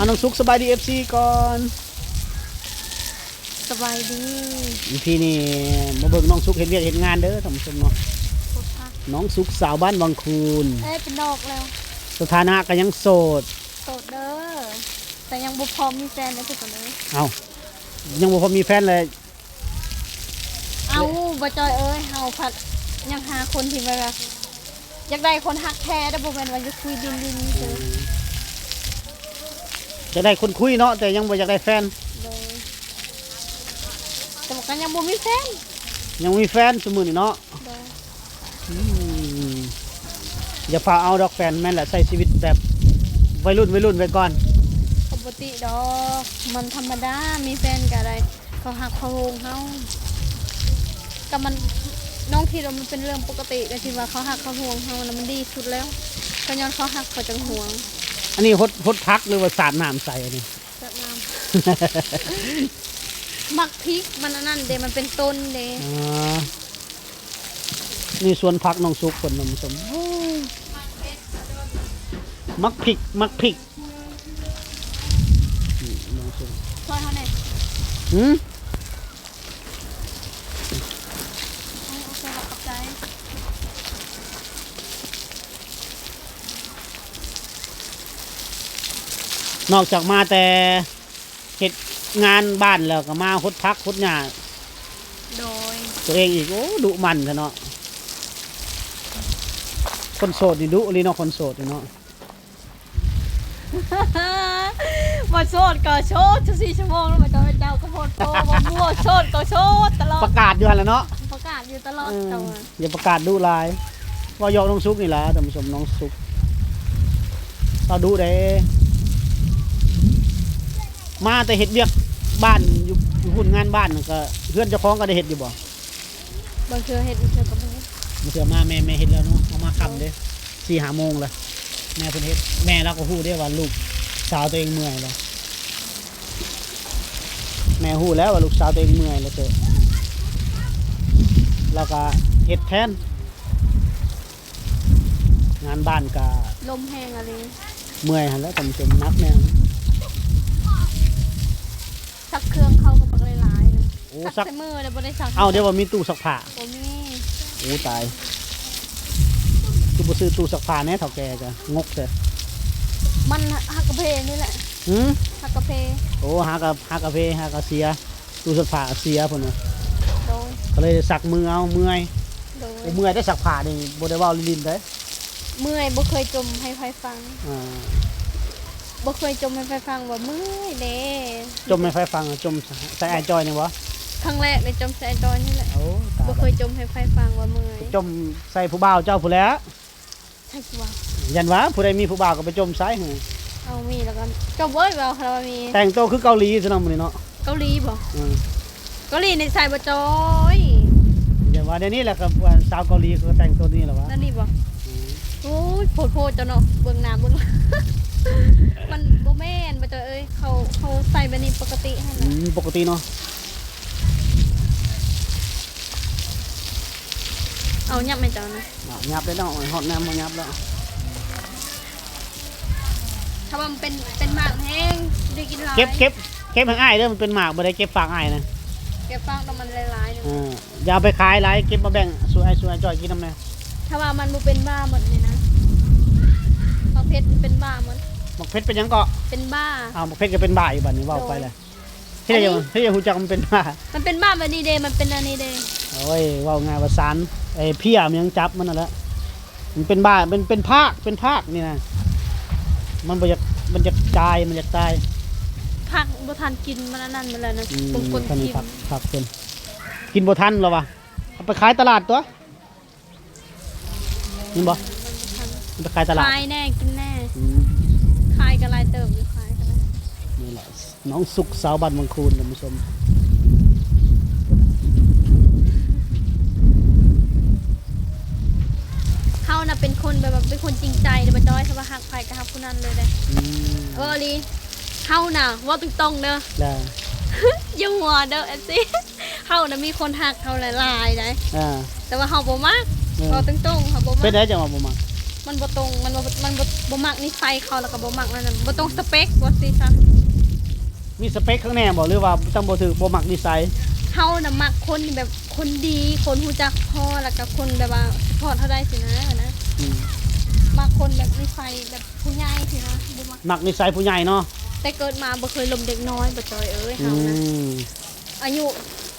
ເອົາ ນ້ອງສຸກ ສະບາຍດີ ເອັຟຊີ ກ່ອນ. ສະບາຍດີ. ອີພີນີ້ມາເບິ່ງນ້ອງສຸກເຮັດວຽກເຮັດງານເດີທ່ານຜູ້ຊົມເນາະ. ຄົນພາກ ນ້ອງສຸກ ສາວບ້ານວັງຄູນ. ເອີຍ ເປັນດອກແລ້ວ. ສະຖານະກໍຍັງໂສດ. ໂສດເດີ ແຕ່ຍັງບໍ່ພ້ອມມີແຟນເດີທຸກຄົນເອີຍ. ເອົ້າ ຍັງບໍ່ພ້ອມມີແຟນແລ້ວ. ເອົ້າ ບໍ່ຈ່ອຍເອີຍ ເຮົາພັດຍັງຫາຄົນທີ່ແບບວ່າ ຢາກໄດ້ຄົນຮັກແທ້ເດີ ບໍ່ແມ່ນວ່າຢາກຄຸຍຫຼິ້ນໆຊື່. ຢາກໄດ້ຄົນຄຸຍເນາະ ແຕ່ຍັງບໍ່ຢາກໄດ້ແຟນ. ໂດຍ ແຕ່ວ່າກໍຍັງບໍ່ມີແຟນ. ຍັງບໍ່ມີແຟນຊຸມື້ນີ້ເນາະ. ໂດຍ. ອືມ ຢ່າຟ້າວເອົາດອກແຟນ ແມ່ນລະ ໃຊ້ຊີວິດແບບໄວລຸ້ນໆໄວ້ກ່ອນ. ປົກກະຕິດອກ ມັນທຳມະດາ ມີແຟນກໍໄດ້ ເຂົາຮັກເຂົາຫວງເຮົາ ກໍມັນ ນ້ອງຄິດວ່າມັນເປັນເລື່ອງປົກກະຕິ ກໍທີ່ວ່າເຂົາຮັກເຂົາຫວງເຮົານະ ມັນດີສຸດແລ້ວ ກໍຍ້ອນເຂົາຮັກເຂົາຈຶ່ງຫວງ. ອັນນີ້ຫົດ ຫົດຜັກ ຫຼືວ່າສາດນ້ຳໃສ່ອັນນີ້? ສາດນ້ຳ ໝາກພິກມັນອັນນັ້ນເດ ມັນເປັນຕົ້ນເດ. ອໍ ນີ້ສວນຜັກນ້ອງສຸກເພິ່ນ ທ່ານຜູ້ຊົມ. ໝາກພິກ ໝາກພິກ ນີ້ນ້ອງສຸກ ຊ່ອຍເຮົາແດ່. ຫືມ? ໂອເຄ ຂອບໃຈ. ນອກຈາກມາແຕ່ ເຮັດງານບ້ານແລ້ວກໍມາຫົດຜັກຫົດຫຍ້າ ໂດຍ ຕົວເອງອີກ. ໂອ້ ດຸໝັ່ນແທ້ເນາະ ຄົນໂສດນີ້ດຸອີ່ຫຼີເນາະ ຄົນໂສດນີ້ເນາະ. ບໍ່ໂສດກໍໂສດ ຊາວສີ່ຊົ່ວໂມງແລ້ວ ເຈົ້າ ເຈົ້າກໍໂພດໂພ ບໍ່ ບໍ່ໂສດກໍໂສດຕະຫຼອດ ປະກາດຢູ່ຫັ້ນລະເນາະ ປະກາດຢູ່ຕະຫຼອດ. ເອີ ເຈົ້າ ຢ່າປະກາດດຸຫຼາຍ ເວົ້າຢອກນ້ອງສຸກນີ້ລະ ທ່ານຜູ້ຊົມ ນ້ອງສຸກ ເວົ້າດຸເດ້. ມາແຕ່ເຮັດວຽກບ້ານຢູ່ ຢູ່ພຸ້ນ ງານບ້ານນັ້ນ ກໍເຮືອນເຈົ້າຂອງກໍໄດ້ເຮັດຢູ່ບໍ່? ບາງເທື່ອເຮັດ ບາງເທື່ອກໍບໍ່ເຮັດ. ບາງເທື່ອມາແມ່ ແມ່ເຮັດແລ້ວເນາະ ເຮົາມາຄ່ຳເດ້ ສີ່ຫ້າໂມງລະ ແມ່ເພິ່ນເຮັດ. ແມ່ລາວກໍຮູ້ເດ້ວ່າລູກສາວຕົວເອງເມື່ອຍລະ ແມ່ຮູ້ແລ້ວວ່າລູກສາວຕົວເອງເມື່ອຍລະເຕີ ລາວກໍເຮັດແທນ. ງານບ້ານກະລົມແຮງອີ່ຫຼີ ເມື່ອຍຫັ້ນແຫຼະ ທ່ານຜູ້ຊົມ ໜັກແນ່. ຊັກເຄື່ອງເຂົາກໍບັກຫຼາຍໆນະ. ໂອ້ ຊັກ ຊັກໃສ່ມືແລ້ວບໍ່ໄດ້ຊັກ. ເອົ້າ ດຽວວ່າມີຕູ້ຊັກຜ້າ ບໍ່ມີ. ໂອ້ ຕາຍ ຄືບໍ່ຊື້ຕູ້ຊັກຜ້າແດ່ ເຖົ້າແກ່ກະງົກແທ້. ມັນຫາກະເພນີ້ແຫຼະ. ຫືມ? ຫາກະເພ. ໂອ້ ຫາກະ ຫາກະເພ ຫາກະເສຍ. ຕູ້ຊັກຜ້າເສຍເພິ່ນວ່າ. ໂດຍ. ກໍເລີຍໄດ້ຊັກມືເອົາ ເມື່ອຍ. ໂດຍ. ໂອ້ ເມື່ອຍໄດ້ ຊັກຜ້ານີ້ບໍ່ໄດ້ເວົ້າຫຼິ້ນໆເດ້. ເມື່ອຍ ບໍ່ເຄີຍຈົ່ມໃຫ້ໃຜຟັງ. ອ່າ ບໍ່ເຄີຍຈົ່ມໃຫ້ໃຜຟັງວ່າເມື່ອຍເດ້. ຈົ່ມໃຫ້ໃຜຟັງ? ຈົ່ມໃສ່ອ້າຍຈ້ອຍນີ້ບໍ່? ຄັ້ງແລກໄດ້ຈົ່ມໃສ່ອ້າຍຈ້ອຍນີ້ແຫຼະ. ໂອ້ ຕາຍ ບໍ່ເຄີຍຈົ່ມໃຫ້ໃຜຟັງວ່າເມື່ອຍ. ຈົ່ມໃສ່ຜູ້ບ່າວເຈົ້າພຸ້ນແຫຼະ. ໃສ່ຜູ້ບ່າວ ຢ້ານວ່າຜູ້ໃດມີຜູ້ບ່າວກໍໄປຈົ່ມໃສ່ຫື. ເອົາ ມີແລ້ວກໍຈົ່ມເອີຍ ເວົ້າລາວວ່າມີ. ແຕ່ງໂຕຄືເກົາຫຼີຊັ້ນເນາະມື້ນີ້ເນາະ. ເກົາຫຼີບໍ່? ອືມ ເກົາຫຼີນີ້ໃສ່ບໍ່ຈ້ອຍ. ຢ່າວ່າແນວນີ້ແຫຼະ ກັບສາວເກົາຫຼີກໍແຕ່ງໂຕນີ້ແຫຼະວະ. ແນວນີ້ບໍ່? ອືມ ໂອ້ຍ ໂພດໆເຈົ້າເນາະ ເບິ່ງໜ້າເບິ່ງ ມັນບໍ່ແມ່ນບໍ່ຈ້ອຍເອີຍ. ເຂົາ ເຂົາໃສ່ແບບນີ້ປົກກະຕິຫັ້ນ. ອືມ ປົກກະຕິເນາະ. ເອົາ ຫຍັບໃຫ້ເຈົ້ານະ. ຫຍັບໄດ້ເນາະ ຮອດນ້ຳມາຫຍັບແລ້ວ. ຖ້າວ່າມັນເປັນ ເປັນໝາກແຮງ ໄດ້ກິນຫຼາຍ. ເກັບ ເກັບ ເກັບໃຫ້ອ້າຍເດີ ມັນເປັນໝາກບໍ່ໄດ້ເກັບຝາກອ້າຍນະ. ເກັບຝາກມັນຫຼາຍໆ. ເອີ ຢ່າເອົາໄປຂາຍຫຼາຍ ເກັບມາແບ່ງສູ່ອ້າຍ ສູ່ອ້າຍຈ້ອຍກິນນຳແດ່. ຖ້າວ່າມັນບໍ່ເປັນບ້າໝົດນີ້ນະ ໝາກເຜັດມັນເປັນບ້າໝົດ. ໝາກເຜັດເປັນຫຍັງເກາະ? ເປັນບ້າ. ອ້າວ ໝາກເຜັດກໍເປັນບ້າອີກບາດນີ້ ເວົ້າໄປແລ້ວ. ເຮັດຫຍັງ ເຮັດຫຍັງຮູ້ຈັກມັນເປັນບ້າ? ມັນເປັນບ້າແບບນີ້ເດ້ ມັນເປັນອັນນີ້ເດ້. ໂອ້ຍ ເວົ້າງ່າຍວ່າສານ ໄອ້ເພຍມັນຍັງຈັບມັນຫັ້ນແຫຼະ. ມັນເປັນບ້າ ເປັນ ເປັນພາກ ເປັນພາກນີ້ນະ. ມັນບໍ່ຢາກ ມັນຢາກຕາຍ ມັນຢາກຕາຍ. ພາກບໍ່ທັນກິນ ມັນອັນນັ້ນໝົດແລ້ວນະ. ອືມ ຄົນ ຄົນ ພັກ ພັກເພິ່ນ ກິນບໍ່ທັນລະວ່າ ເອົາໄປຂາຍຕະຫຼາດຕົວະ. ແມ່ນບໍ່? ມັນບໍ່ທັນ ມັນໄປຂາຍຕະຫຼາດ ຂາຍແດ່ ກິນແດ່. ອືມ ຂາຍກໍຫຼາຍເຕີບຢູ່ ຂາຍກໍໄດ້. ນີ້ແຫຼະ ນ້ອງສຸກ ສາວບ້ານວັງຄູນ ທ່ານຜູ້ຊົມ. ເຮົານະເປັນຄົນແບບວ່າ ເປັນຄົນຈິງໃຈເດ້ ບໍ່ຈ້ອຍ. ຖ້າວ່າຮັກໃຜກໍຮັກຜູ້ນັ້ນເລີຍເດ້. ອືມ ເວົ້າອີ່ຫຼີ ເຮົານະເວົ້າຕົງໆເດີ ຢ່າຫົວເດີ ເອັຟຊີ. ເຮົານະມີຄົນຮັກເຮົາຫຼາຍໆໃດ໋ ອ່າ ແຕ່ວ່າເຮົາບໍ່ມັກ. ເອີ ເວົ້າຕົງໆ ເຮົາບໍ່ມັກ. ເປັນໃດຈັ່ງວ່າບໍ່ມັກ? ມັນບໍ່ຕົງ ມັນບໍ່ ມັນບໍ່ ບໍ່ມັກນິໄສເຂົາ ແລ້ວກໍບໍ່ມັກອັນນັ້ນ ບໍ່ຕົງສະເປັກວ່າຊີ້ຊະ. ມີສະເປັກຂ້າງແນ່ບໍ່ ຫຼືວ່າຈັ່ງບໍ່ຖືກ ບໍ່ມັກນິໄສ? ເຮົານະມັກຄົນທີ່ແບບຄົນດີ ຄົນຮູ້ຈັກພໍ ແລ້ວກໍຄົນແບບວ່າຊັບພອດເຮົາໄດ້ຊີ້ນະ ນະ. ອືມ ມັກຄົນແບບນິໄສແບບຜູ້ໃຫຍ່ຊີ້ນະ ບໍ່ມັກ ມັກນິໄສຜູ້ໃຫຍ່ເນາະ. ແຕ່ເກີດມາບໍ່ເຄີຍລົມເດັກນ້ອຍ ບໍ່ຈອຍເອີຍ ເຮົານະ. ອືມ ອາຍຸ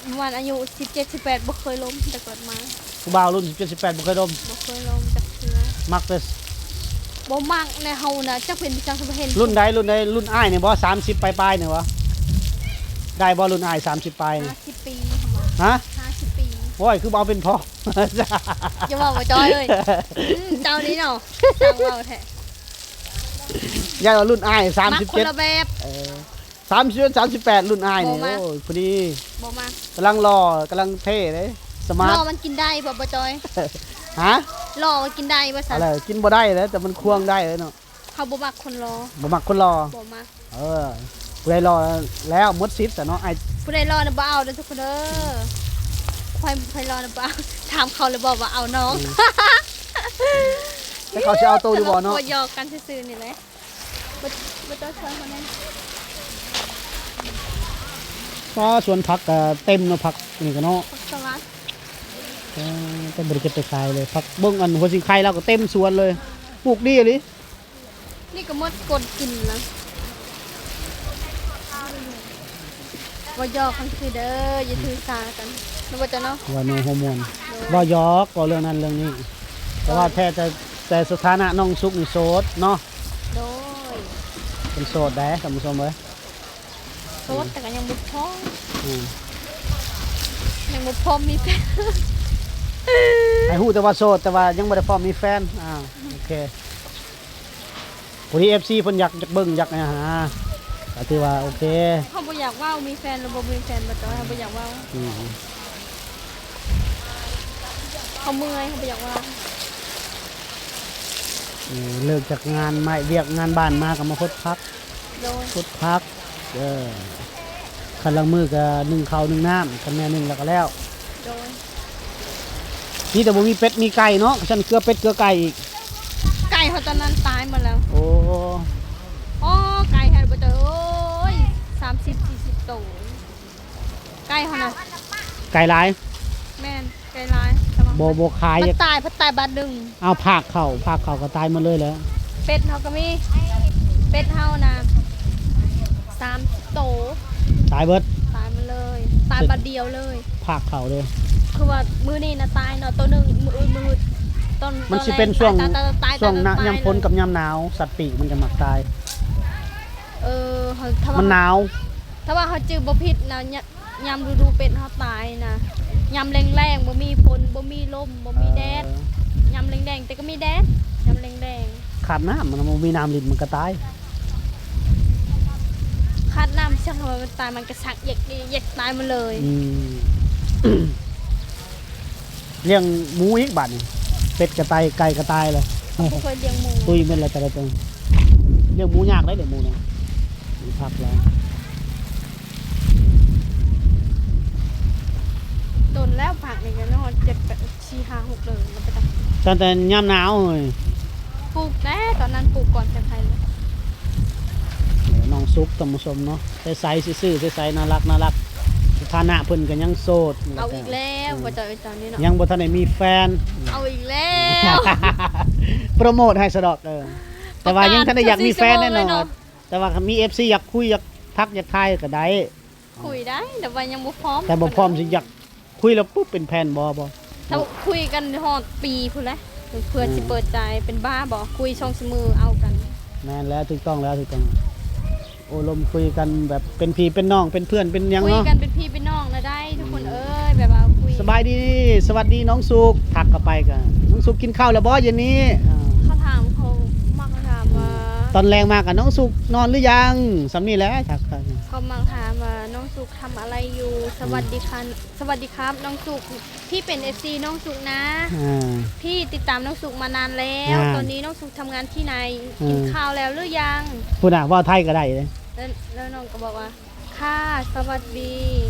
ປະມານອາຍຸສິບເຈັດ ສິບແປດ ບໍ່ເຄີຍລົມແຕ່ເກີດມາ. ຜູ້ບ່າວລຸ້ນສິບເຈັດ ສິບແປດ ບໍ່ເຄີຍລົມ? ບໍ່ເຄີຍລົມຈັກເທື່ອ. ມັກແຕ່ ບໍ່ມັກແນວເຮົານະ ຈັກເປັນຈັ່ງໃດ ບໍ່ເຫັນ. ລຸ້ນໃດ ລຸ້ນໃດ? ລຸ້ນອ້າຍນີ້ບໍ່? ສາມສິບປາຍໆນີ້ບໍ່? ໄດ້ບໍ່ລຸ້ນອ້າຍສາມສິບປາຍນີ້? ຫ້າສິບປີ. ຮະ? ຫ້າສິບປີ. ໂອ້ຍ ຄືບໍ່ເອົາເປັນພໍ່? ຢ່າເວົ້າ ບໍ່ຈອຍເອີຍ. ອືມ ເຈົ້ານີ້ເນາະ ຊ່າງເວົ້າແທ້. ຢ້ານວ່າລຸ້ນອ້າຍສາມສິບເຈັດ ມັກຄົນລະແບບ. ເອີ ສາມສິບເອັດ ສາມສິບແປດ ລຸ້ນອ້າຍນີ້ ບໍ່ມັກ ໂອ້ຍ ພໍດີ ບໍ່ມັກ. ກຳລັງຫຼໍ່ ກຳລັງເທ່ເດ້ ສະມາດ. ຫຼໍ່ມັນກິນໄດ້ບໍ່ ບໍ່ຈອຍ? ຮະ? ຫຼໍ່ມັນກິນໄດ້ບໍ່ຊັ້ນ? ອະໄລ ກິນບໍ່ໄດ້ແຫຼະ ແຕ່ມັນຄວງໄດ້ເນາະ. ເຮົາບໍ່ມັກຄົນຫຼໍ່ ບໍ່ມັກຄົນຫຼໍ່ ບໍ່ມັກ. ເອີ ຜູ້ໃດຫຼໍ່ແລ້ວໝົດສິດຊະເນາະ ອ້າຍ. ຜູ້ໃດຫຼໍ່ນະບໍ່ເອົາເດີທຸກຄົນເດີ. ໃຜ ໃຜຫຼໍ່ນະບໍ່ເອົາ. ຖາມເຂົາແລ້ວບໍ່ວ່າເອົານ້ອງ. ອືມ ແຕ່ເຂົາຊິເອົາໂຕຢູ່ບໍ່ເນາະ? ເຂົາຢອກກັນຊື່ໆນີ້ແຫຼະ. ບໍ່ ບໍ່ຕ້ອງຊ່ວຍເຂົາແດ່. ວ້າ ສວນຜັກກະເຕັມເນາະ ຜັກນີ້ກະເນາະ ຜັກສະຫຼັດ. ເອີ ແຕ່ບໍ່ໄດ້ເກັບໄປຂາຍເລີຍ ຜັກ ເບິ່ງອັນຫົວສິງໄຄລາວກະເຕັມສວນເລີຍ ປູກດີອີ່ຫຼີ. ນີ້ກະໝົດກົດກິນລະ. ບໍ່ຢອກກັນຊື່ເດີ ຢ່າຖືສາກັນ ແມ່ນບໍ່ເຈົ້າເນາະ? ວ່າໂນຫົວມ່ວນ ໂດຍ ເວົ້າຢອກ ເວົ້າເລື່ອງນັ້ນເລື່ອງນີ້. ແຕ່ວ່າແທ້ ແຕ່ ແຕ່ສະຖານະນ້ອງສຸກນີ້ໂສດເນາະ. ໂດຍ ເພິ່ນໂສດໃດ໋ ທ່ານຜູ້ຊົມເອີຍ. ໂສດ ແຕ່ກໍຍັງບໍ່ພ້ອມ. ອືມ ຍັງບໍ່ພ້ອມມີແຟນ. ໃຫ້ຮູ້ແຕ່ວ່າໂສດ ແຕ່ວ່າຍັງບໍ່ໄດ້ພ້ອມມີແຟນ. ອາ ໂອເຄ. ຜູ້ທີ່ເອັຟຊີເພິ່ນຢາກ ຢາກເບິ່ງ ຢາກຫຍັງຫັ້ນນະ ກໍຖືວ່າໂອເຄ. ເຮົາບໍ່ຢາກເວົ້າ ມີແຟນຫຼືບໍ່ມີແຟນ ບໍ່ຕ້ອງ ເຮົາບໍ່ຢາກເວົ້າ. ອືມ ເຮົາເມື່ອຍ ເຮົາບໍ່ຢາກເວົ້າ. ເອີ ເລີກຈາກງານມາ ວຽກງານບ້ານມາກໍມາຫົດຜັກ. ໂດຍ ຫົດຜັກ. ເອີ ຄັນລາງມື້ກໍໜຶ້ງເຂົ້າໜຶ້ງນ້ຳ ຄັນແມ່ນໜຶ້ງແລ້ວກໍແລ້ວ. ໂດຍ ມີແຕ່ບໍ່ມີເປັດມີໄກ່ເນາະ ຊັ້ນເກືອເປັດເກືອໄກ່ອີກ. ໄກ່ເຮົາຕອນນັ້ນຕາຍໝົດແລ້ວ. ໂອ້ ໂອ້ ໄກ່ເຮົາບໍ່ເຕີ ໂອ້ຍ ສາມສິບ ສີ່ສິບໂຕ ໄກ່ເຮົານະ. ໄກ່ຫຼາຍ? ແມ່ນ ໄກ່ຫຼາຍ ແຕ່ວ່າບໍ່ ບໍ່ຂາຍ ມັນຕາຍ ພັດຕາຍບາດໜຶ່ງ. ເອົາ ພາກເຂົ້າ ພາກເຂົ້າກໍຕາຍໝົດເລີຍແຫຼະ. ເປັດເຮົາກໍມີ ເປັດເຮົານະ ສາມໂຕ ຕາຍເບິດ ຕາຍໝົດເລີຍ ຕາຍບາດດຽວເລີຍ ພາກເຂົ້າເດ້. ຄືວ່າມື້ນີ້ນະຕາຍເນາະ ໂຕໜຶ່ງ ມື້ອື່ນ ມື້ ຕອນ ມັນຊິເປັນຊ່ວງ ຕອນແລງຕາຍ ຕາຍ ຕາຍ ຕາຍ ຊ່ວງຍາມຝົນກັບຍາມໜາວ ສັດປີກມັນຈະມັກຕາຍ. ເອີ ເຮົາ ຖ້າວ່າ ມັນໜາວ ຖ້າວ່າເຮົາຈື່ບໍ່ຜິດນະ ຍາມ ຍາມລະດູເປັດເຮົາຕາຍນະ ຍາມແລ້ງໆ ບໍ່ມີຝົນ ບໍ່ມີລົມ ບໍ່ມີແດດ. ເອີ ຍາມແລ້ງໆ ແຕ່ກໍມີແດດ ຍາມແລ້ງໆ. ຂາດນ້ຳ ມັນບໍ່ມີນ້ຳລິນ ມັນກໍຕາຍ. ຂາດນ້ຳ ຊ່າງວ່າມັນຕາຍ ມັນກໍຊັກເຢັກໆ ຕາຍໝົດເລີຍ. ອືມ ລ້ຽງໝູອີກບາດນີ້ ເປັດກໍຕາຍ ໄກ່ກໍຕາຍແລ້ວ. ເຮົາບໍ່ເຄີຍລ້ຽງໝູ ຕຸ້ຍໝົດແລ້ວແຕ່ລະຕົວ. ລ້ຽງໝູຍາກໄດ໋ ລ້ຽງໝູນະ ມີຜັກແລ້ວ. ດົນແລ້ວ ຜັກນີ້ກໍຮອດເຈັດ ແປດ ສີ່ ຫ້າ ຫົກເດືອນແລ້ວໄປຕັ້ງ ຕັ້ງແຕ່ຍາມໜາວເອີຍ. ປູກແຕ່ຕອນນັ້ນ ປູກກ່ອນແຕ່ໃຜເລີຍ. ເອີ ນ້ອງສຸກ ທ່ານຜູ້ຊົມເນາະ ໃສໆ ຊື່ໆ ໃສໆ ໜ້າຮັກ ໜ້າຮັກ. ສະຖານະເພິ່ນກໍຍັງໂສດ. ເອົາອີກແລ້ວ ອືມ ບໍ່ເຈົ້າ ເຈົ້ານີ້ເນາະ ຍັງບໍ່ທັນໄດ້ມີແຟນ. ເອົາອີກແລ້ວ ໂປຣໂມດໃຫ້ຊະດອກ. ເອີ ແຕ່ວ່າຍັງທັນໄດ້ຢາກມີແຟນແນ່ນອນ. ແຕ່ວ່າຄັນມີເອັຟຊີຢາກຄຸຍ ຢາກທັກ ຢາກທາຍກໍໄດ້ ຄຸຍໄດ້ ແຕ່ວ່າຍັງບໍ່ພ້ອມ. ແຕ່ບໍ່ພ້ອມຊິຢາກຄຸຍແລ້ວປຸບເປັນແຟນບໍ່ ບໍ່ ຖ້າຄຸຍກັນຮອດປີພຸ້ນແຫຼະ ເພື່ອຊິເປີດໃຈ. ອືມ ເປັນບ້າບໍ່ ຄຸຍສອງສາມມື້ເອົາກັນ. ແມ່ນແລ້ວ ຖືກຕ້ອງແລ້ວ ຖືກຕ້ອງ. ໂອ້ ລົມຄຸຍກັນແບບເປັນພີ່ເປັນນ້ອງ ເປັນເພື່ອນເປັນຫຍັງເນາະ ຄຸຍກັນເປັນພີ່ເປັນນ້ອງນະໄດ້ ທຸກຄົນເອີຍ. ອືມ ແບບວ່າຄຸຍ ສະບາຍດີ ສະຫວັດດີນ້ອງສຸກ ທັກເຂົ້າໄປກໍ ນ້ອງສຸກກິນເຂົ້າແລ້ວບໍ່ເຢັນນີ້? ອ່າ ເຂົາຖາມ ເຂົາມັກຖາມວ່າ ອືມ ຕອນແລງມາກໍ ນ້ອງສຸກນອນຫຼືຍັງ? ສ່ຳນີ້ແຫຼະ ທັກໄປ. ເຂົາມັກຖາມວ່າ ນ້ອງສຸກທຳອະໄລຢູ່? ສະຫວັດດີຄັບ ສະຫວັດດີຄັບ ນ້ອງສຸກ ພີ່ເປັນເອັຟຊີນ້ອງສຸກນະ ອ່າ ພີ່ຕິດຕາມນ້ອງສຸກມານານແລ້ວ ອ່າ ຕອນນີ້ນ້ອງສຸກທຳງານທີ່ໄຫນ? ອ່າ ກິນເຂົ້າແລ້ວຫຼືຍັງ? ພຸ້ນນະ ເວົ້າໄທກໍໄດ້ເດ້. ແລ້ວ ແລ້ວນ້ອງກໍບອກວ່າ ຄ່າ ສະຫວັດດີ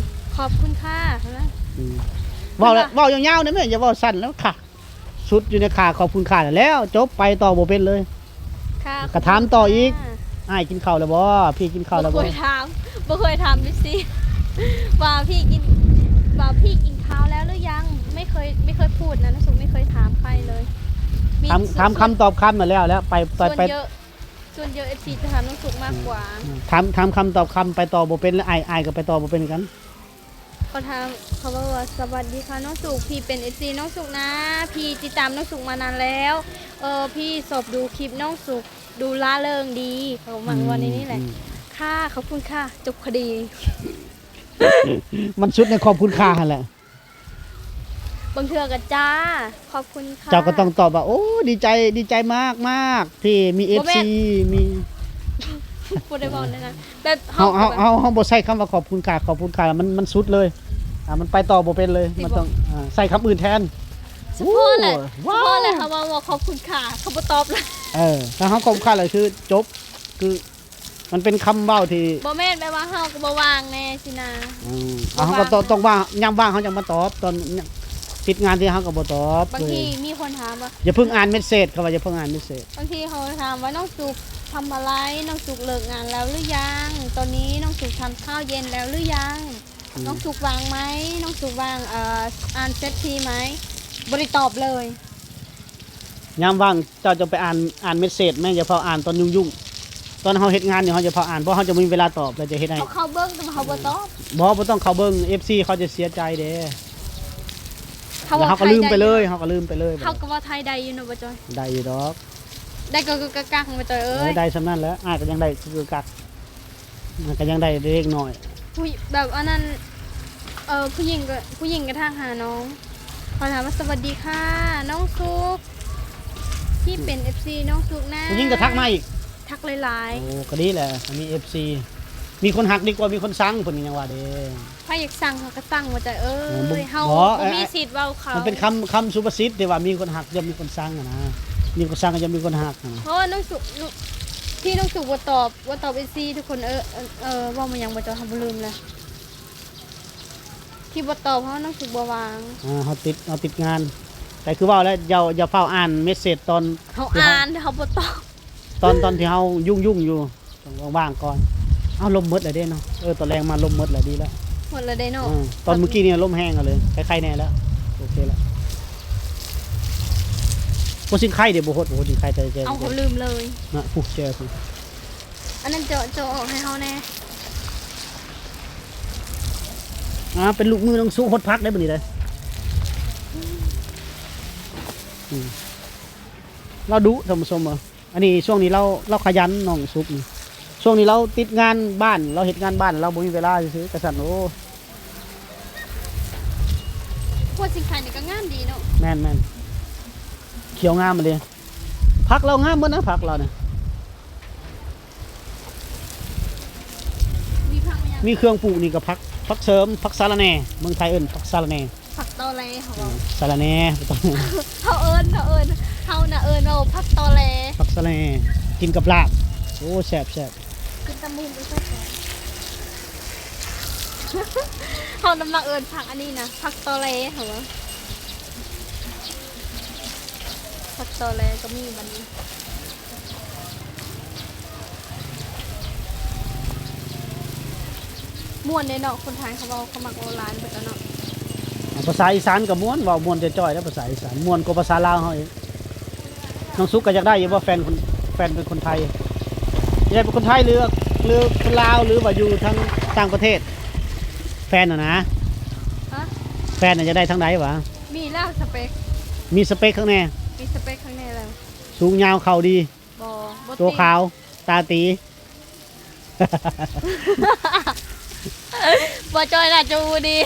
ຂອບຄຸນຄ່າ ເຫັນໄໝ? ອືມ ເວົ້າ ເວົ້າຍາວໆ ໄດ້ໄໝ? ຢ່າເວົ້າສັ້ນແລ້ວ ຄ່າ. ສຸດຢູ່ໃນຄ່າຂອບຄຸນຄ່ານັ້ນແຫຼະ ຈົບ ໄປຕໍ່ບໍ່ເປັນເລີຍ. ຄ່ະ ກໍຖາມຕໍ່ອີກ ຂອບຄຸນຄ່ະ. ອ້າຍກິນເຂົ້າແລ້ວບໍ່? ພີ່ກິນເຂົ້າແລ້ວບໍ່? ບໍ່ເຄີຍຖາມ ບໍ່ເຄີຍຖາມເອັຟຊີ ວ່າພີ່ກິນ ວ່າພີ່ກິນຂ້າວແລ້ວຫຼືຍັງ? ໄມ່ເຄີຍ ໄມ່ເຄີຍພູດນະ ນ້ອງສຸກໄມ່ເຄີຍຖາມໃຄເລີຍ. ມີ ຖາມ ຖາມຄຳຕອບຄຳນັ້ນແຫຼະ ແລ້ວໄປ ໄປ ສ່ວນເຍາະ ສ່ວນເຍາະເອັຟຊີຈະຖາມນ້ອງສຸກມາກກວ່າ. ອືມ ຖາມ ຖາມຄຳຕອບຄຳ ໄປຕໍ່ບໍ່ເປັນ ແລະ ອ້າຍ ອ້າຍກໍໄປຕໍ່ບໍ່ເປັນຄືກັນ. ເຂົາຖາມ ເຂົາເວົ້າວ່າ ສະຫວັດດີຄ່ະນ້ອງສຸກ ພີ່ເປັນເອັຟຊີນ້ອງສຸກນະ ພີ່ຕິດຕາມນ້ອງສຸກມານານແລ້ວ ເອີ ພີ່ຊອບດູຄລິບນ້ອງສຸກ ດູລ່າເລີງດີ ເຂົາມັກເວົ້າແນວນີ້ແຫຼະ. ອືມ ອືມ ຄ່ະ ຂອບຄຸນຄ່ະ ຈົບຄະດີ. ມັນສຸດໃນຂອບຄຸນຄ່າຫັ້ນແຫຼະ. ບາງເທື່ອກໍຈ້າ ຂອບຄຸນຄ່ະ ເຈົ້າກໍຕ້ອງຕອບວ່າ ໂອ້ ດີໃຈ ດີໃຈມາກໆ ທີ່ມີເອັຟຊີ ບໍ່ແມ່ນ ມີ ບໍ່ໄດ້ເວົ້າແນວນັ້ນ ແບບເຮົາ ເຮົາ ເຮົາ ເຮົາບໍ່ໃຊ້ຄຳວ່າຂອບຄຸນຄ່າ ຂອບຄຸນຄ່າ ມັນ ມັນສຸດເລີຍ ອ່າ ມັນໄປຕໍ່ບໍ່ເປັນເລີຍ ມັນຕ້ອງ ອ່າ ໃຊ້ຄຳອື່ນແທນ. ສະເພາະແຫຼະ ໂອ້ຍ ສະເພາະແຫຼະ ເຮົາເວົ້າວ່າຂອບຄຸນຄ່າ ເຂົາບໍ່ຕອບເລີຍ. ເອີ ຖ້າເຮົາຂອບຄຸນຄ່າແລ້ວຄືຈົບ ຄື ມັນເປັນຄຳເວົ້າທີ່ ບໍ່ແມ່ນ ແບບວ່າເຮົາກໍບໍ່ວ່າງແດ່ຊີ້ນະ. ອືມ ເຮົາກໍຕ້ອງວ່າງ ຍາມວ່າງເຮົາຈັ່ງມາຕອບ ຕອນຕິດງານທີ່ເຮົາກໍບໍ່ຕອບ. ບາງທີມີຄົນຖາມວ່າ ຢ່າເພິ່ງອ່ານເມສເສດ ເຂົາວ່າຢ່າເພິ່ງອ່ານເມສເສດ. ບາງທີເຂົາຖາມວ່າ ນ້ອງສຸກທຳອະໄລ? ນ້ອງສຸກເລີກງານແລ້ວຫຼືຍັງ? ຕອນນີ້ນ້ອງສຸກທານຂ້າວເຢັນແລ້ວຫຼືຍັງ? ອືມ ນ້ອງສຸກວ່າງໄໝ? ນ້ອງສຸກວ່າງ ເອີ ອ່ານເສດທີໄໝ? ບໍ່ໄດ້ຕອບເລີຍ. ຍາມວ່າງເຈົ້າຈະໄປອ່ານ ອ່ານເມສເສດແມ່ນ ຢ່າຟ້າວອ່ານຕອນຫຍຸ້ງໆ ຕອນເຮົາເຮັດງານຢູ່ ເຮົາຢ່າຟ້າວອ່ານ ເພາະເຮົາຈະບໍ່ມີເວລາຕອບ ແລ້ວຈະເຮັດໃຫ້ ເຮົາເຂົ້າເບິ່ງ ແຕ່ວ່າເຮົາບໍ່ຕອບ. ບໍ່ ບໍ່ຕ້ອງເຂົ້າເບິ່ງ ເອັຟຊີເຂົາຈະເສຍໃຈເດ້. ເຮົາ ແລ້ວເຮົາກໍລືມໄປເລີຍ ເຮົາກໍລືມໄປເລີຍ. ເຮົາກໍເວົ້າໄທໄດ້ຢູ່ເນາະ ບໍ່ຈ້ອຍ? ໄດ້ຢູ່ດອກ ໄດ້ກໍກະກັກ ບໍ່ຈ້ອຍເອີຍ. ເອີ ໄດ້ສ່ຳນັ້ນແຫຼະ ອ້າຍກໍຍັງໄດ້ກະກັກ. ມັນກໍຍັງໄດ້ເລັກນ້ອຍ ຜູ້ ແບບອັນນັ້ນ ເອີ ຜູ້ຍິງກໍ ຜູ້ຍິງກໍທັກຫານ້ອງ ເຂົາຖາມວ່າ ສະຫວັດດີຄ່ະນ້ອງສຸກ ທີ່ເປັນເອັຟຊີນ້ອງສຸກນະ. ຜູ້ຍິງກໍທັກມາອີກ ທັກຫຼາຍໆ. ໂອ້ ກໍດີແຫຼະ ມີເອັຟຊີ ມີຄົນຮັກດີກວ່າມີຄົນຊັງ ເພິ່ນກໍຍັງວ່າເດ້. ໃຜຢາກຊັງເຮົາກໍຊັງ ບໍ່ຈ້ອຍເອີຍ. ເອີ ບໍ່ ເຮົາບໍ່ມີສິດເວົ້າເຂົາ ມັນເປັນຄຳ ຄຳສຸພາສິດທີ່ວ່າມີຄົນຮັກຍ່ອມມີຄົນຊັງຫັ້ນນະ ມີຄົນຊັງກໍຍ່ອມມີຄົນຮັກຫັ້ນນະ. ເພາະວ່ານ້ອງສຸກ ທີ່ນ້ອງສຸກບໍ່ຕອບ ບໍ່ຕອບເອັຟຊີທຸກຄົນ ເອີ ເອີ ເວົ້າມາຫຍັງບໍ່ຈ້ອຍ ເຮົາບໍ່ລືມແລ້ວ ທີ່ບໍ່ຕອບເຮົາ ນ້ອງສຸກບໍ່ວ່າງ. ອ່າ ເຮົາຕິດ ເຮົາຕິດງານ ແຕ່ຄືເວົ້າແລ້ວ ຢ່າ ຢ່າຟ້າວອ່ານເມສເສດຕອນ ເຮົາອ່ານ ເຮົາບໍ່ຕອບ ຕອນ ຕອນທີ່ເຮົາຫຍຸ້ງໆຢູ່ ຕ້ອງວ່າງໆກ່ອນ. ເອົ້າ ລົມໝົດແລ້ວເດ້ເນາະ. ເອີ ຕອນແລງມາລົມໝົດແລ້ວ ດີແລ້ວ ໝົດແລ້ວເດ້ເນາະ. ເອີ ຕອນມື້ກີ້ນີ້ລົມແຮງເອົາເລີຍ ໄຄໆແດ່ແລ້ວ ໂອເຄແລ້ວ. ໂອ້ ຊິງໄຄເດ້ ບໍ່ຫົດ ໂອ້ ຊິງໄຄແຕ່ ແຕ່ ເອົາ ເຂົາລືມເລີຍນະ. ຜູ້ແຈຜູ້ ອັນນັ້ນເຈາະ ເຈາະອອກໃຫ້ເຮົາແດ່. ອ່າ ເປັນລູກມືນ້ອງສຸກຫົດຜັກໄດ້ບັດນີ້ເດ້. ອືມ ລາວດຸ ທ່ານຜູ້ຊົມເອີຍ. ອັນນີ້ຊ່ວງນີ້ລາວ ລາວຂະຫຍັນ ນ້ອງສຸກນີ້ ຊ່ວງນີ້ລາວຕິດງານບ້ານ ລາວເຮັດງານບ້ານ ລາວບໍ່ມີເວລາຊື່ໆ ກະຊັ້ນ. ໂອ້ ພວກຊິງໄຄນີ້ກໍງາມດີເນາະ. ແມ່ນໆ ຂຽວງາມອີ່ຫຼີ. ຜັກລາວງາມໝົດນະ ຜັກລາວນີ້. ມີຜັກຫຍັງ? ມີເຄື່ອງປູກນີ້ກໍຜັກ ຜັກເສີມ ຜັກສາລະແໜ່ ເມືອງໄທເອີ້ນຜັກສາລະແໜ່. ຜັກຕໍແລເຮົາ ອືມ ເວົ້າ ສາລະແໜ່ ເຮົາເອີ້ນ ເຮົາເອີ້ນ ເຮົານະເອີ້ນວ່າຜັກຕໍແລ ຜັກສາລະແໜ່ ກິນກັບລາບ. ໂອ້ ແຊບໆ ກິນຕຳບັກຫຸ່ງໄປແຊບ. ເຮົານະມັກເອີ້ນຜັກອັນນີ້ນະ ຜັກຕໍແລເຮົາວ່າ ຜັກຕໍແລກໍມີບັດນີ້. ມ່ວນເດ້ເນາະ ຄົນໄທເຂົາເວົ້າ ເຂົາມັກເວົ້າຫຼາຍເນາະ ພາສາອີສານກໍມ່ວນ ເວົ້າມ່ວນຈ່ອຍໆເດ້ ພາສາອີສານມ່ວນກວ່າພາສາລາວເຮົາອີກ. ນ້ອງສຸກກໍຢາກໄດ້ຢູ່ບໍ່ ແຟນຄົນ ແຟນເປັນຄົນໄທ? ຢາກໄດ້ເປັນຄົນໄທ ຫຼື ຫຼື ຄົນລາວ ຫຼືວ່າຢູ່ທາງຕ່າງປະເທດ? ແຟນນະນະ ຮະ? ແຟນນະຢາກໄດ້ທາງໃດຫວາ? ມີແລ້ວສະເປັກ ມີສະເປັກຂ້າງແນ່ ມີສະເປັກຂ້າງແນ່ແລ້ວ. ສູງຍາວເຂົ່າດີ ບໍ່ ບໍ່ ຕົວຂາວ ຕາຕີ ບໍ່ຈ່ອຍໜ້າຈະຮູ້ດີ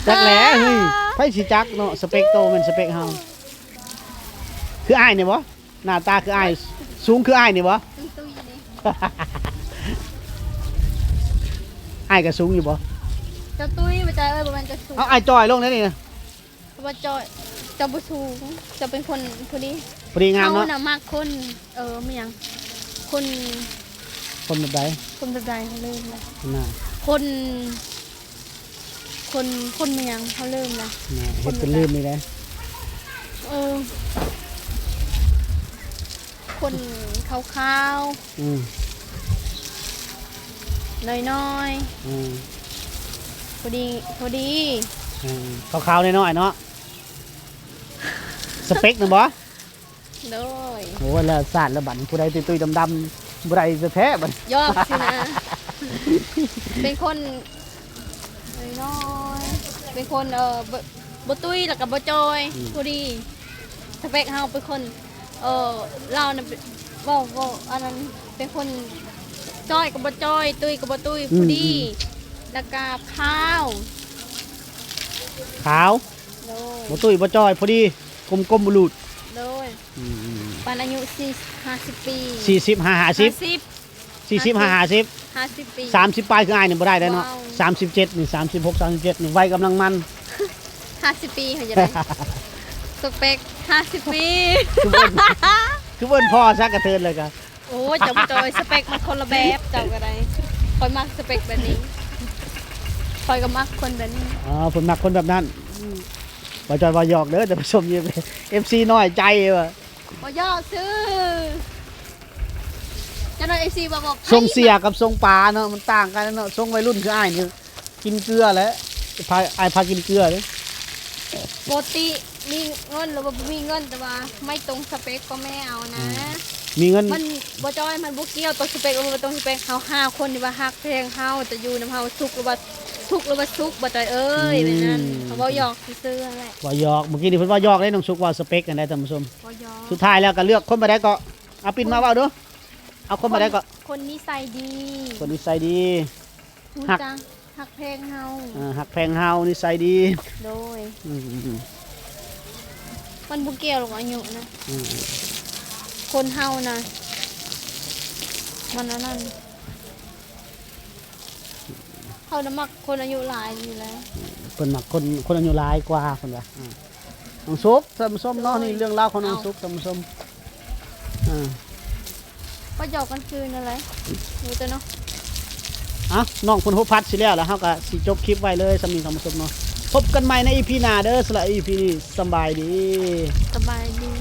ຈັກແຫຼະເຮີ້ຍ ໃຜຊິຈັກເນາະ ສະເປັກໂຕແມ່ນສະເປັກເຮົາ. ຄືອ້າຍນີ້ບໍ່? ໜ້າຕາຄືອ້າຍ ສູງຄືອ້າຍນີ້ບໍ່? ຕຸ້ຍໆນີ້ ອ້າຍກໍສູງຢູ່ບໍ່? ເຈົ້າຕຸ້ຍ ບໍ່ໃຈເອີຍ ບໍ່ແມ່ນເຈົ້າສູງ. ເອົາ ອ້າຍຈ່ອຍລົງແນວນີ້ນະ. ເພາະວ່າເຈົ້າ ເຈົ້າບໍ່ສູງ ເຈົ້າເປັນຄົນພໍດີ ພໍດີງາມເນາະ. ເຮົານະມັກຄົນ ເອີ ແມ່ນຫຍັງ ຄົນ ຄົນແບບໃດ? ຄົນແບບໃດ? ເຮົາລືມລະ ນະ ຄົນ ຄົນ ຄົນແມ່ນຫຍັງ? ເຮົາລືມລະ ນະ ເຮັດຈົນລືມນີ້ແຫຼະ. ເອີ ຄົນຂາວໆ ອືມ ນ້ອຍໆ ອືມ ພໍດີ ພໍດີ ອືມ ຂາວໆນ້ອຍໆເນາະ ສະເປັກນະບໍ່? ໂດຍ ໂອ້ຍ ແລ້ວຊາດລະບັດ ຜູ້ໃດຕຸ້ຍໆດຳໆ ບໍ່ໄດ້ແທ້ໆບັດ ຢອກຊິນະ ເປັນຄົນນ້ອຍໆ ເປັນຄົນ ເອີ ບໍ່ ບໍ່ຕຸ້ຍ ແລ້ວກໍບໍ່ຈ່ອຍ ອືມ ພໍດີ ສະເປັກເຮົາເປັນຄົນ ເອີ ລາວນະ ເວົ້າ ເວົ້າ ອັນນັ້ນ ເປັນຄົນຈ່ອຍກໍບໍ່ຈ່ອຍ ຕຸ້ຍກໍບໍ່ຕຸ້ຍ ອືມ ພໍດີ ອືມ ແລ້ວກໍຂາວ ຂາວ ໂດຍ ບໍ່ຕຸ້ຍບໍ່ຈ່ອຍ ພໍດີ ກົມໆບຸລຸດ ໂດຍ ອືມ ປານອາຍຸສີ່ ຫ້າສິບປີ ສີ່ສິບ ຫ້າ ຫ້າສິບ ຫ້າສິບ ສີ່ສິບ ຫ້າ ຫ້າສິບ ຫ້າສິບປີ ສາມສິບປາຍຄືອ້າຍນີ້ບໍ່ໄດ້ແລ້ວເນາະ ວ້າວ ສາມສິບເຈັດນີ້ ສາມສິບຫົກ ສາມສິບເຈັດນີ້ ໄວກຳລັງມັນ ຫ້າສິບປີເຂົາຈະໄດ້ ສະເປັກຫ້າສິບປີ ຄືເອີ້ນ ຄືເອີ້ນພໍ່ຊະກະເທີນເລີຍກະ ໂອ້ຍ ເຈົ້າບໍ່ຈ່ອຍ ສະເປັກມັນຄົນລະແບບ ເຈົ້າກໍໄດ້ ຂ້ອຍມັກສະເປັກແບບນີ້ ຂ້ອຍກໍມັກຄົນແບບນີ້ ອໍ ເພິ່ນມັກຄົນແບບນັ້ນ ອືມ ບໍ່ຈ່ອຍ ບໍ່ຢອກເດີທ່ານຜູ້ຊົມ ເອັຟຊີນ້ອຍໃຈວ່າ ບໍ່ຢອກຊື່ ຈັກໜ່ອຍເອັຟຊີວ່າບໍ່ ຊົງເສຍກັບຊົງປາເນາະ ມັນຕ່າງກັນເນາະ ຊົງໄວລຸ້ນຄືອ້າຍນີ້ ກິນເກືອແຫຼະ ພາ ອ້າຍພາກິນເກືອເດ້ ປົກກະຕິມີເງິນ ຫຼືວ່າບໍ່ມີເງິນ ແຕ່ວ່າໄມ່ຕົງສະເປັກກໍແມ່ເອົານະ ອືມ ມີເງິນ ມັນບໍ່ຈ່ອຍ ມັນບໍ່ກ່ຽວຕົງສະເປັກ ຫຼືບໍ່ຕົງສະເປັກ ເຮົາຫາຄົນທີ່ວ່າຮັກແພງເຮົາ ຈະຢູ່ນຳເຮົາ ທຸກຫຼືວ່າ ທຸກຫຼືວ່າສຸກ ບໍ່ຈ່ອຍເອີຍ ອືມ ແບບນັ້ນ ເຮົາເວົ້າຢອກຊື່ໆຫັ້ນແຫຼະ ເວົ້າຢອກ ເມື່ອກີ້ນີ້ເພິ່ນເວົ້າຢອກເດ້ ນ້ອງສຸກເວົ້າສະເປັກຫັ້ນໄດ໋ທ່ານຜູ້ຊົມ ເວົ້າຢອກ ສຸດທ້າຍແລ້ວກໍເລືອກຄົນແບບໃດກໍ ເອົາ ປິ້ນມາເວົ້າດູ ເອົາຄົນແບບໃດກໍ ຄົນນິໄສດີ ຄົນນິໄສດີ ຮູ້ ຮັກ ຈັກຮັກແພງເຮົາ ເອີ ຮັກແພງເຮົາ ນິໄສດີ ໂດຍ ອືມ ມັນບໍ່ກ່ຽວດອກອາຍຸນະ ອືມ ຄົນເຮົານະ ມັນອັນນັ້ນ ເຮົານະມັກຄົນອາຍຸຫຼາຍຢູ່ແລ້ວ ເພິ່ນມັກຄົນ ຄົນອາຍຸຫຼາຍກວ່າເພິ່ນວ່າ ອືມ ນ້ອງສຸກ ທ່ານຜູ້ຊົມເນາະ ໂດຍ ນີ້ເລື່ອງລາວຂອງນ້ອງ ເອົ້າ ສຸກ ທ່ານຜູ້ຊົມ ອ່າ ກໍຢອກກັນຊື່ນັ້ນແຫຼະ ຮູ້ແຕ່ເນາະ ອ່ະ ນ້ອງເພິ່ນຫົວພັດຊິແລ້ວ ແລ້ວເຮົາກໍຊິຈົບຄລິບໄວ້ເລີຍສ່ຳນີ້ ທ່ານຜູ້ຊົມເນາະ ພົບກັນໃໝ່ໃນອີພີໜ້າເດີ ສຳລັບອີພີນີ້ ສຳບາຍດີ ສະບາຍດີ.